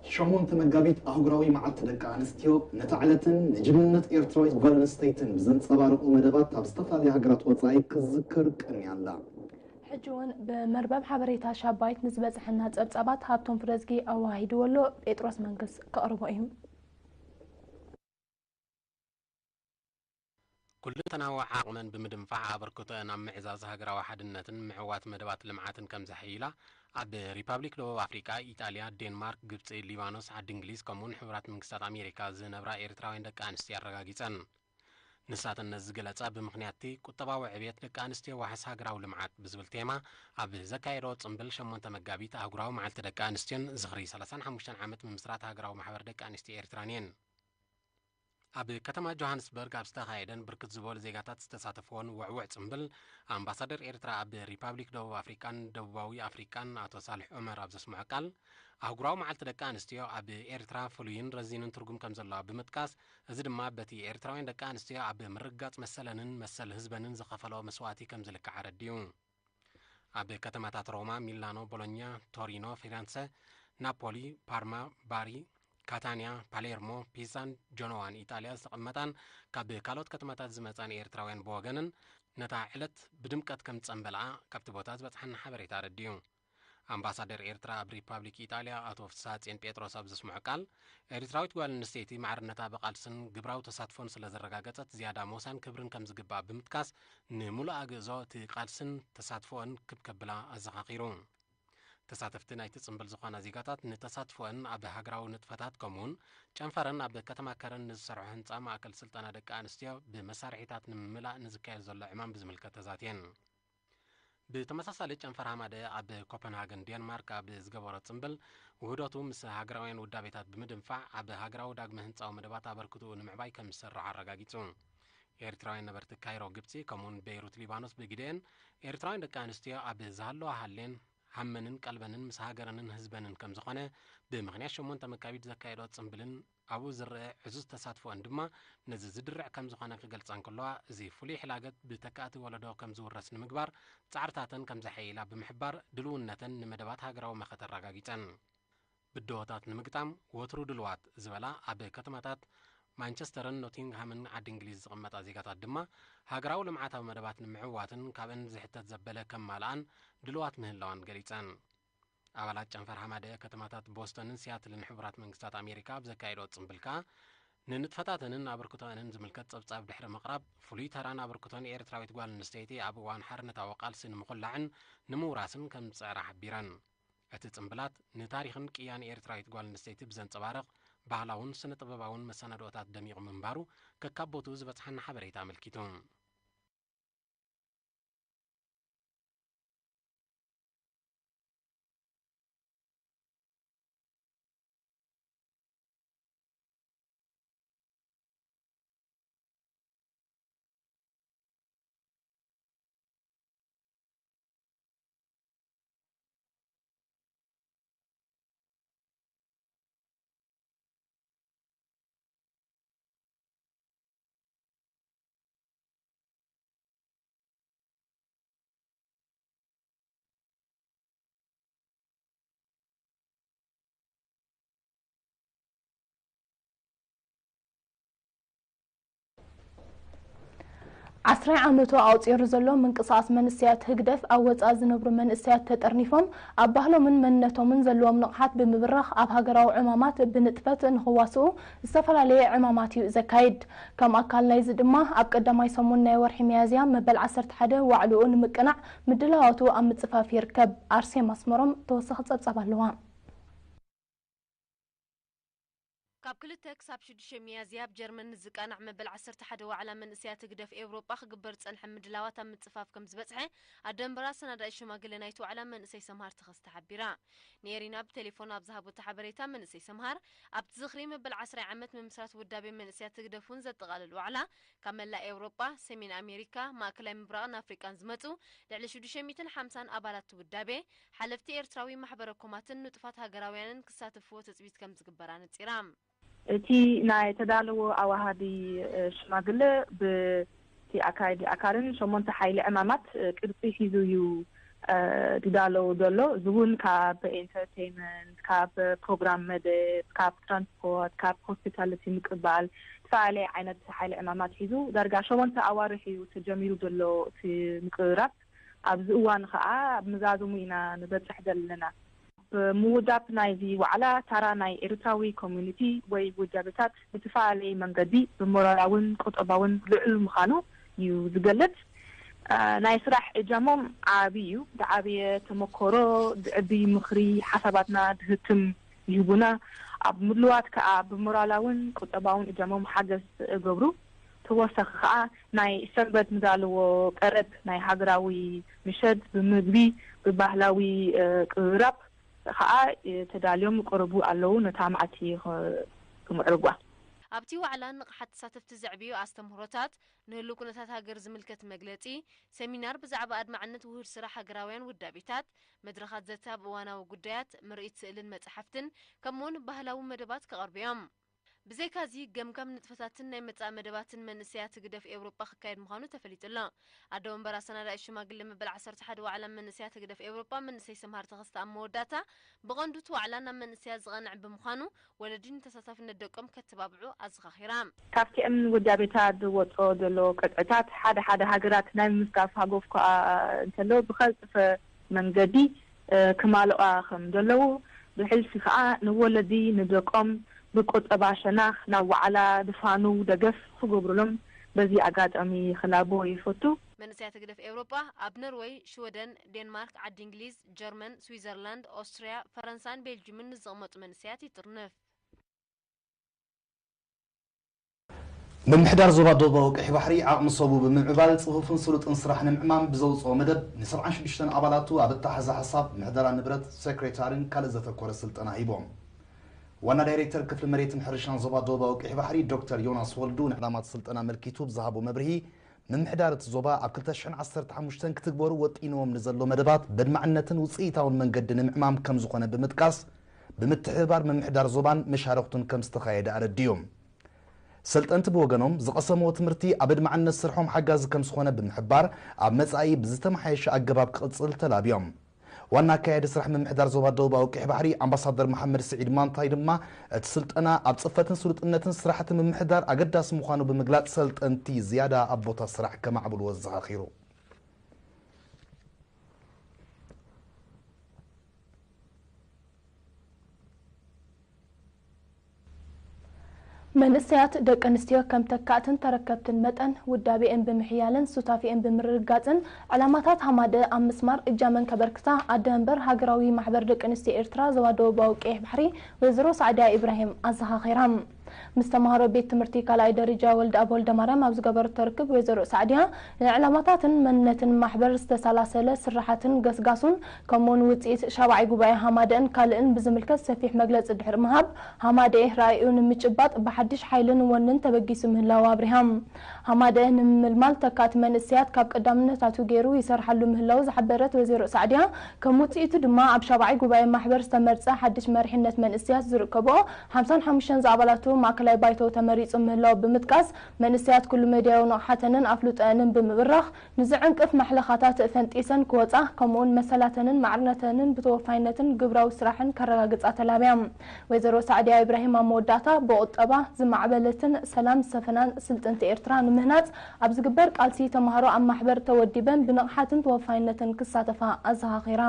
ሸሞንተ መጋቢት ኣህጉራዊ መዓልቲ ደቂ ኣንስትዮ፣ ነታ ዕለትን ንጅግንነት ኤርትራዊት ጓል ኣንስተይትን ብዘንጸባርቑ መደባት ኣብ ዝተፈላለያ ሃገራት ወጻኢ ክዝከር ቀንያ ኣላ። ሕጂ እውን ብመርበብ ሓበሬታ ሻባይት ንዝበጽሐና ጸብጻባት ሃብቶም ፍረዝጊ ኣወሃሂድዎ ኣሎ። ጴጥሮስ መንግስ ከቕርቦ እዩ። ኩለንተናዊ ዓቕመን ብምድንፋዕ ኣበርክቶአን ኣብ ምዕዛዝ ሃገራዊ ሓድነትን ምዕዋት መደባት ልምዓትን ከም ዘሐይላ ኣብ ሪፓብሊክ ደቡብ ኣፍሪቃ፣ ኢጣልያ፣ ዴንማርክ፣ ግብጺ፣ ሊባኖስ፣ ዓዲ እንግሊዝ ከምኡውን ሕቡራት መንግስታት ኣሜሪካ ዝነብራ ኤርትራውያን ደቂ ኣንስትዮ ኣረጋጊጸን። ንሳተን ነዚ ዝገለጻ ብምኽንያት እቲ ቁጠባዊ ዕብየት ደቂ ኣንስትዮ ዋሕስ ሃገራዊ ልምዓት ብዝብል ቴማ ኣብ ዘካየዶ ጽምብል ሸሞንተ መጋቢት ኣህጉራዊ መዓልቲ ደቂ ኣንስትዮን ዝኽሪ ሰላሳን ሓሙሽተን ዓመት ምምስራት ሃገራዊ ማሕበር ደቂ ኣንስትዮ ኤርትራን እየን። ኣብ ከተማ ጆሃንስበርግ ኣብ ዝተኻየደን ብርክት ዝበሉ ዜጋታት ዝተሳተፍዎን ውዕውዕ ጽምብል፣ ኣምባሳደር ኤርትራ ኣብ ሪፓብሊክ ደቡብ ኣፍሪቃን ደቡባዊ ኣፍሪቃን ኣቶ ሳልሕ ዑመር ኣብ ዘስምዖ ቃል፣ ኣህጉራዊ መዓልቲ ደቂ ኣንስትዮ ኣብ ኤርትራ ፍሉይን ረዚንን ትርጉም ከም ዘለዋ ብምጥቃስ፣ እዚ ድማ በቲ ኤርትራውያን ደቂ ኣንስትዮ ኣብ ምርግጋጽ መሰለንን መሰል ህዝበንን ዝኸፈለኦ መስዋእቲ ከም ዝልክዕ ኣረዲኡ። ኣብ ከተማታት ሮማ፣ ሚላኖ፣ ቦሎኛ፣ ቶሪኖ፣ ፊረንሰ፣ ናፖሊ፣ ፓርማ፣ ባሪ፣ ካታንያ፣ ፓሌርሞ፣ ፒዛን ጀኖዋን ኢጣልያ ዝተቐመጣን ካብ ካልኦት ከተማታት ዝመጻን ኤርትራውያን ብወገነን ነታ ዕለት ብድምቀት ከም ዝጸንበልኣ ካብቲ ቦታ ዝበጽሓና ሓበሬታ ኣረዲኡ። ኣምባሳደር ኤርትራ ኣብ ሪፓብሊክ ኢጣልያ ኣቶ ፍስሃጽዮን ጴጥሮስ ኣብ ዘስምዖ ቃል፣ ኤርትራዊት ጓል ኣንስተይቲ ማዕርነታ ብቓልስን ግብራዊ ተሳትፎን ስለ ዘረጋገጸት ዝያዳ ሞሳን ክብርን ከም ዝግባእ ብምጥቃስ፣ ንምሉእ ኣግእዞ እቲ ቃልስን ተሳትፎኦን ክብ ከብላ ኣዘኻኺሩ። ተሳተፍቲ ናይቲ ጽምብል ዝኾና ዜጋታት ንተሳትፎአን ኣብ ሃገራዊ ንጥፈታት ከምኡውን ጨንፈረን ኣብ ከተማ ከረን ንዝሰርሖ ህንጻ ማእከል ስልጠና ደቂ ኣንስትዮ ብመሳርሒታት ንምምላእ ንዝካየድ ዘሎ ዕማም ብዝምልከት ተዛትየን። ብተመሳሳሊ ጨንፈር ሃማደ ኣብ ኮፐንሃገን ዴንማርክ ኣብ ዝገበሮ ጽምብል ውህደቱ ምስ ሃገራውያን ውዳቤታት ብምድንፋዕ ኣብ ሃገራዊ ዳግመ ህንጻዊ መደባት ኣበርክትኡ ንምዕባይ ከም ዝሰርሖ ኣረጋጊጹ። ኤርትራውያን ነበርቲ ካይሮ ግብጺ ከምኡውን ቤይሩት ሊባኖስ ብግደን ኤርትራውያን ደቂ ኣንስትዮ ኣብ ዝሃለዋ ሃሌን ሃመንን ቀልበንን ምስ ሃገረንን ህዝበንን ከም ዝኾነ ብምኽንያት ሸሞንተ መጋቢት ዘካየዶ ጽምብልን ኣብኡ ዝረአ ዕዙዝ ተሳትፎን ድማ ነዚ ዝድርዕ ከም ዝኾነ ክገልጻ እንከለዋ፣ እዚ ፍሉይ ሕላገት ብተካእቲ ወለዶ ከም ዝውረስ ንምግባር ጻዕርታተን ከም ዘሐይላ ብምሕባር ድልውነተን ንመደባት ሃገራዊ መኸተ ኣረጋጊጸን። ብድሆታት ንምግጣም ወትሩ ድልዋት ዝበላ ኣብ ከተማታት ማንቸስተርን ኖቲንግሃምን ዓዲ እንግሊዝ ዝቕመጣ ዜጋታት ድማ ሃገራዊ ልምዓታዊ መደባት ንምዕዋትን ካብአን ዝሕተት ዘበለ ከማልኣን ድልዋት ምህላዋን ገሊጸን። ኣባላት ጨንፈር ሃማደ ከተማታት ቦስተንን ሲያትልን ሕቡራት መንግስታት ኣሜሪካ ኣብ ዘካየዶ ጽምብል ከኣ ንንጥፈታተንን ኣበርክቶአንን ዝምልከት ጸብጻብ ድሕሪ ምቕራብ፣ ፍሉይ ተራን ኣበርክቶን ኤርትራዊት ጓል ኣንስተይቲ ኣብ እዋን ሓርነታዊ ቃልሲ ንምኹላዕን ንምውራስን ከም ዝጸዕራ ሓቢረን። እቲ ጽምብላት ንታሪኽን ቅያን ኤርትራዊት ጓል ኣንስተይቲ ብዘንጸባርቕ ባህላውን ስነ-ጥበባውን መሰናድኦታት ደሚቑ ምንባሩ ከካብ ቦትኡ ዝበጽሓና ሓበሬታ ኣመልኪቱ። ዓስራይ ዓመቱ ኣቑጺሩ ዘሎ ምንቅስቓስ መንእሰያት ህግደፍ፣ ኣብ ወጻኢ ዝነብሩ መንእሰያት ተጠርኒፎም፣ ኣብ ባህሎምን መንነቶምን ዘለዎም ንቕሓት ብምብራኽ፣ ኣብ ሃገራዊ ዕማማት ብንጥፈት ንኽዋስኡ ዝተፈላለየ ዕማማት እዩ ዘካይድ። ከም ኣካል ናይዚ ድማ፣ ኣብ ቀዳማይ ሰሙን ናይ ወርሒ ሚያዝያ መበል ዓሰርተ ሓደ ዋዕልኡ ንምቅናዕ ምድላዋቱ ኣብ ምጽፋፍ ይርከብ። ኣርሴማ ኣስመሮም ተወሳኺ ጸብጻብ ኣለዋ። ካብ ክልተ ክሳብ ሽዱሽተ ሚያዝያ ኣብ ጀርመን ንዝቃናዕ መበል ዓሰርተ ሓደ ዋዕላ መንእሰያት ህግደፍ ኤውሮጳ ክግበር ዝጸንሐ ምድላዋት ኣብ ምጽፋፍ ከም ዝበጽሐ ኣደንበራ ኣሰናዳኢ ሽማግለ ናይቲ ዋዕላ መንእሰይ ሰምሃር ተኸስተ ሓቢራ። ንኤሪና ብቴሌፎን ኣብ ዝሃበቶ ሓበሬታ መንእሰይ ሰምሃር ኣብቲ ዝኽሪ መበል ዓስራይ ዓመት ምምስራት ውዳቤ መንእሰያት ህግደፍ እውን ዘጠቓልል ዋዕላ ካብ መላእ ኤውሮጳ፣ ሰሜን ኣሜሪካ፣ ማእከላይ ምብራቕን ኣፍሪቃን ዝመጹ ልዕሊ ሽዱሽተ ሚእትን ሓምሳን ኣባላት እቲ ውዳቤ፣ ሓለፍቲ ኤርትራዊ ማሕበረ ኮማትን ንጡፋት ሃገራውያንን ክሳተፍዎ ትጽቢት ከም ዝግበር ኣነጺራ። እቲ ናይ ተዳለዎ ኣዋሃዲ፣ እ፣ ሽማግለ ብቲ ኣካይዲ ኣካልን ሸሞንተ ሓይሊ ዕማማት፣ እ፣ ቅርጺ ሒዙ እዩ ዝዳለው ዘሎ። እዚ እውን ካብ ኢንተርቴይንመንት፣ ካብ ፕሮግራም መደብ፣ ካብ ትራንስፖርት፣ ካብ ሆስፒታሊቲ ምቅባል፣ ዝተፈላለዩ ዓይነት ሓይሊ ዕማማት ሒዙ ዳርጋ ሸሞንተ ኣዋርሕ እዩ ተጀሚሩ ዘሎ እቲ ምቅርራብ። ኣብዚ እዋን ከዓ ኣብ መዛዘሙ ኢና ንበፅሕ ዘለና። ብምውዳብ ናይዚ ዋዕላ ታራ ናይ ኤርትራዊ ኮሚኒቲ ወይ ውዳቤታት ብዝፈላለየ መንገዲ ብሞራላውን ቁጠባውን ልዑል ምዃኑ እዩ ዝገልጽ። ናይ ስራሕ እጃሞም ዓቢ እዩ። ዝዓበየ ተመኮሮ፣ ዝዕቢ ምኽሪ፣ ሓሳባትና ዝህትም ይህቡና። ኣብ ምልዋት ከኣ ብሞራላውን ቁጠባውን እጃሞም ሓገዝ እገብሩ። ተወሳኺ ከኣ ናይ ሰንበት ንዳልዎ ቀረብ ናይ ሃገራዊ ምሸት ብምግቢ፣ ብባህላዊ ቅርራብ ከኣ ተዳልዮም ይቀርቡ ኣለዉ። ነታ መዓልቲ ክምዕርጓ። ኣብቲ ዋዕላ ንቕሓት ተሳተፍቲ ዘዕብዩ ኣስተምህሮታት፣ ንህሉው ኩነታት ሃገር ዝምልከት መግለጺ፣ ሰሚናር ብዛዕባ ኣድማዕነት ውሁድ ስራሕ ሃገራውያን ውዳቤታት፣ መድረኻት ዘተ ኣብ እዋናዊ ጉዳያት፣ ምርኢት ስእልን መጻሕፍትን፣ ከምኡውን ባህላዊ መደባት ክቐርቡ እዮም። ብዘይካዚ፣ ገምጋም ንጥፈታትን ናይ መጻኢ መደባትን መንእሰያት ህግደፍ ኤውሮጳ ክካየድ ምዃኑ ተፈሊጡ ኣሎ። ኣደ ወንበር ኣሰናዳኢት ሽማግሌ መበል ዓሰርተ ሓደ ዋዕላ መንእሰያት ህግደፍ ኤውሮጳ መንእሰይ ሰምሃር ተኸስተ ኣብ መወዳእታ፣ ብቐንዱ እቲ ዋዕላ ናብ መንእሰያት ዝቐንዕ ብምዃኑ፣ ወለዲ ንተሳታፍነት ደቆም ከተባብዑ ኣዘኻኺራ። ካብቲኣን ውዳቤታት ዝወጾ ዘሎ ቅጥዕታት ሓደ ሓደ ሃገራት ናይ ምምስጋፍ ሃጎፍ ከኣ እንተሎ ብኸልጥፈ መንገዲ ክማልኣ ከም ዘለዉ ብሕልፊ ከኣ ንወለዲ ንደቆም ብቁጠባ ሸናኽ ናብ ዋዕላ ዝፋኑ ደገፍ ክገብሩሎም በዚ ኣጋጣሚ ክላቦ ይፈቱ። መንእሰያት ህግደፍ ኤውሮጳ ኣብ ኖርወይ፣ ሽወደን፣ ዴንማርክ፣ ዓዲ እንግሊዝ፣ ጀርመን፣ ስዊዘርላንድ፣ ኦስትርያ፣ ፈረንሳን ቤልጅምን ንዝቕመጡ መንእሰያት ይጥርንፍ። ምምሕዳር ዞባ ደቡባዊ ቀይሕ ባሕሪ ዓቕሚ ሰቡ ብምምዕባል ጽፉፍን ስሉጥን ስራሕ ንምዕማም ብዘውጽኦ መደብ ንሰብዓን ሽዱሽተን ኣባላቱ ኣብ ኣተሓሕዛ ሓሳብ፣ ምሕደራ ንብረት፣ ሴክሬታሪን ካልእ ዘተኮረ ስልጠና ሂቦም። ዋና ዳይሬክተር ክፍሊ መሬትን ሕርሻን ዞባ ደቡባዊ ቀይሕ ባሕሪ ዶክተር ዮናስ ወልዱ ንዕላማት ስልጠና ኣመልኪቱ ብዝሃቦ መብርሂ፣ ምምሕዳር እቲ ዞባ ኣብ ክልተ ሽሕን ዓሰርተ ሓሙሽተን ክትግበሩ ወጢንዎም ንዘሎ መደባት በድማዕነትን ውፅኢታውን መንገዲ ንምዕማም ከምዝኾነ ብምጥቃስ፣ ብምትሕብባር ምምሕዳር ዞባን መሻርኽቱን ከምዝተኻየደ ኣረዲኡ። ሰልጠንቲ ብወገኖም ዝቐሰምዎ ትምህርቲ ኣብ ኣድማዕነት ስርሖም ሓጋዚ ከምዝኾነ ብምሕባር፣ ኣብ መጻኢ ብዝተመሓየሸ ኣገባብ ክቕጽል ተላብዮም። ዋና ኣካያዲ ስራሕ ምምሕዳር ዞባ ደቡባዊ ቀይሕ ባሕሪ ኣምባሳደር መሓመድ ስዒድ ማንታይ ድማ፣ እቲ ስልጠና ኣብ ጽፈትን ስሉጥነትን ስራሕቲ ምምሕዳር ኣገዳሲ ምዃኑ ብምግላጽ፣ ሰልጠንቲ ዝያዳ ኣብ ቦታ ስራሕ ከማዕብልዎ ኣዘኻኺሩ። መንእሰያት ደቂ ኣንስትዮ ከም ተካእትን ተረከብትን መጠን፣ ውዳቤኤን ብምሕያልን ሱታፌኤን ብምርግጋጽን፣ ዕላማታት ሃማደኤ ኣብ ምስማር እጃመን ከበርክታ ኣደ መንበር ሃገራዊ ማሕበር ደቂ ኣንስትዮ ኤርትራ ዞባ ደቡባዊ ቀይሕ ባሕሪ ወይዘሮ ሳዕድያ ኢብራሂም ኣዘኻኺራ። ምስ ተማሃሮ ቤት ትምህርቲ ካልኣይ ደረጃ ወልደኣብ ወልደማርያም ኣብ ዝገበረቶ ርክብ ወይዘሮ ሳዕድያ፣ ንዕላማታትን መንነትን ማሕበር ዝተሰላሰለ ስርሓትን ገስጋሱን ከምኡውን ውፅኢት ሻብዓይ ጉባኤ ሃማደኤን ካልእን ብዝምልከት ሰፊሕ መግለፂ ድሕሪ ምሃብ፣ ሃማደኤ ራኢኡ ንምጭባጥ ብሓድሽ ሓይልን ወንን ተበጊሱ ምህላዉ ኣብሪሃ። ሃማደኤ ንምምልማል ተካእቲ መንእሰያት ካብ ቀዳምነታቱ ገይሩ ይሰርሓሉ ምህላዉ ዝሓበረት ወይዘሮ ሳዕድያ፣ ከም ውፅኢቱ ድማ ኣብ ሻብዓይ ጉባኤ ማሕበር ዝተመርፀ ሓድሽ መሪሕነት መንእሰያት ዝርከብኦ ሓምሳን ሓሙሽተን ዝኣባላቱ ማእከላይ ባይቶ ተመሪፁ ምህላዉ ብምጥቃስ፣ መንእሰያት ኩሉ መድያዊ ንቕሓተንን ኣፍልጦኣንን ብምብራኽ፣ ንዝዕንቅፍ ማሕለኻታት ፈንጢሰን ክወጻ፣ ከምኡውን መሰላተንን ማዕርነተንን ብተወፋይነትን ግብራዊ ስራሕን ከረጋግጻ ተላብያ። ወይዘሮ ሳዕድያ ኢብራሂም ኣብ መወዳእታ፣ ብቑጠባ ዝማዕበለትን ሰላም ዝሰፈናን ስልጥንቲ ኤርትራ ንምህናጽ ኣብ ዝግበር ቃልሲ፣ ተማሃሮ ኣብ ማሕበር ተወዲበን ብንቕሓትን ተወፋይነትን ክሳተፋ ኣዘኻኺራ።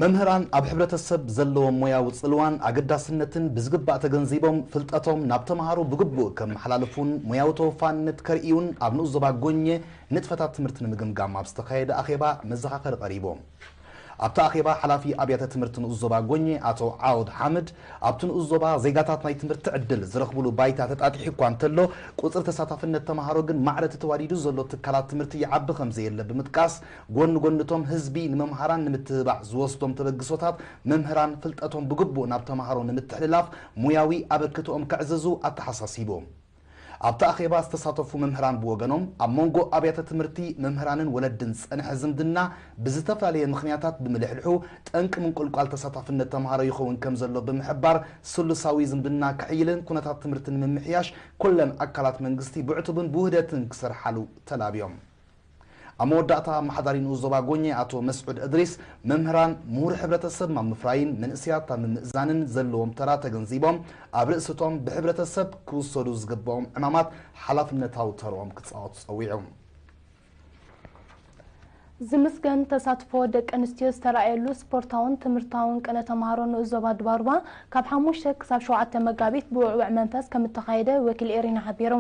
መምህራን ኣብ ሕብረተሰብ ዘለዎም ሞያዊ ጽልዋን ኣገዳስነትን ብዝግባእ ተገንዚቦም፣ ፍልጠቶም ናብ ተማሃሮ ብግቡእ ከመሓላልፉን ሞያዊ ተወፋይነት ከርእዩን ኣብ ንኡስ ዞባ ጎኘ ንጥፈታት ትምህርቲ ንምግምጋም ኣብ ዝተኻየደ ኣኼባ መዘኻኸሪ ቀሪቦም። ኣብቲ ኣኼባ፣ ሓላፊ ኣብያተ ትምህርቲ ንኡስ ዞባ ጎኘ ኣቶ ዓወድ ሓምድ፣ ኣብቲ ንኡስ ዞባ ዜጋታት ናይ ትምህርቲ ዕድል ዝረኽብሉ ባይታ ተጣጢሑ እኳ እንተሎ፣ ቁጽሪ ተሳታፍነት ተማሃሮ ግን ማዕረ እቲ ተዋዲዱ ዘሎ ትካላት ትምህርቲ ይዓቢ ከም ዘየለ ብምጥቃስ፣ ጎኒ ጎኒ እቶም ህዝቢ ንመምሃራን ንምትብባዕ ዝወስዶም ተበግሶታት፣ መምህራን ፍልጠቶም ብግቡእ ናብ ተማሃሮ ንምትሕልላፍ ሞያዊ ኣበርክትኦም ከዕዝዙ ኣተሓሳሲቡ። ኣብቲ ኣኼባ ዝተሳተፉ መምህራን ብወገኖም፣ ኣብ መንጎ ኣብያተ ትምህርቲ፣ መምህራንን ወለድን ዝጸንሐ ዝምድና ብዝተፈላለየ ምኽንያታት ብምልሕልሑ፣ ጠንቂ ምንቁልቋል ተሳታፍነት ተማሃሮ ይኸውን ከም ዘሎ ብምሕባር፣ ስሉሳዊ ዝምድና ክሕይልን ኩነታት ትምህርቲ ንምምሕያሽ ኩለን ኣካላት መንግስቲ ብዕቱብን ብውህደትን ክሰርሓሉ ተላብዮም። ኣብ መወዳእታ፣ ኣመሓዳሪ ንኡስ ዞባ ጎኘ ኣቶ መስዑድ እድሪስ፣ መምህራን ምሁር ሕብረተሰብ ኣብ ምፍራይን መንእሰያት ኣብ ምምእዛንን ዘለዎም ተራ ተገንዚቦም፣ ኣብ ርእስቶም ብሕብረተሰብ ክውሰዱ ዝግብኦም ዕማማት ሓላፍነታዊ ተርኦም ክጻወቱ ጸዊዑ። ዝምስገን ተሳትፎ ደቂ ኣንስትዮ ዝተራእየሉ ስፖርታውን ትምህርታውን ቅነ ተምሃሮ ንኡስ ዞባ ድባርባ ካብ ሓሙሽተ ክሳብ ሸውዓተ መጋቢት ብውዕውዕ መንፈስ ከም እተኻየደ ወኪል ኤሪና ሓቢሩ።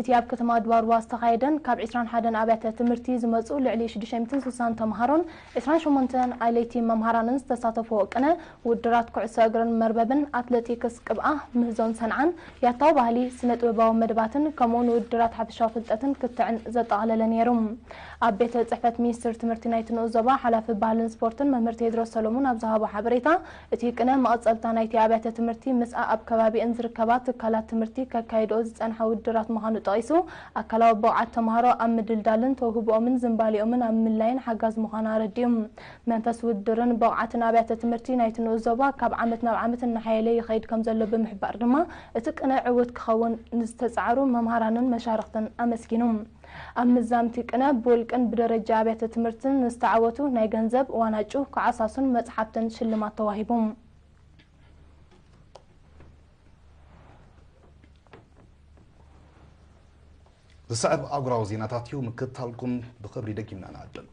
እቲ ኣብ ከተማ ድባርባ ዝተኻየደን ካብ ዕስራን ሓደን ኣብያተ ትምህርቲ ዝመጹ ልዕሊ ሽዱሽተ ሚእትን ስሳን ተምሃሮን ዕስራን ሸሞንተን ኣለይቲ መምሃራንን ዝተሳተፍዎ ቅነ፣ ውድራት ኩዕሶ እግርን መርበብን፣ ኣትሌቲክስ ቅብኣ፣ ምህዞን ሰንዓን፣ ያታዊ ባህሊ፣ ስነ ጥበባዊ መደባትን ከምኡውን ውድራት ሓፈሻዊ ፍልጠትን ክትዕን ዘጠቓለለ ነይሩ። ኣብ ቤተ ጽሕፈት ሚኒስትር ትምህርቲ ናይቲ ንኡስ ዞባ ሓላፊ ባህልን ስፖርትን መምህር ቴድሮስ ሰሎሙን ኣብ ዝሃቦ ሓበሬታ፣ እቲ ቅነ መቐጸልታ ናይቲ ኣብያተ ትምህርቲ ምስኣ ኣብ ከባቢአን ዝርከባ ትካላት ትምህርቲ ከካይድኦ ዝጸንሓ ውድራት ምዃኑ ጠቒሱ፣ ኣካላዊ ብቕዓት ተምሃሮ ኣብ ምድልዳልን ተውህቦኦምን ዝንባሌኦምን ኣብ ምምላይን ሓጋዚ ምዃኑ ኣረዲኡ። መንፈስ ውድድርን ብቕዓትን ኣብያተ ትምህርቲ ናይቲ ንኡስ ዞባ ካብ ዓመት ናብ ዓመት እናሓየለ ይኸይድ ከም ዘሎ ብምሕባር ድማ፣ እቲ ቅነ ዕዉት ክኸውን ንዝተጻዕሩ መምሃራንን መሻርኽትን ኣመስጊኑ። ኣብ ምዛምቲ ቅነ ብውልቅን ብደረጃ ኣብያተ ትምህርትን ንዝተዓወቱ ናይ ገንዘብ፣ ዋናጩ፣ ከዓሳሱን መጽሓፍትን ሽልማት ተዋሂቡ። ዝስዕብ ኣህጉራዊ ዜናታት እዩ። ምክትታልኩም ብኽብሪ ደጊምና ንኣደም።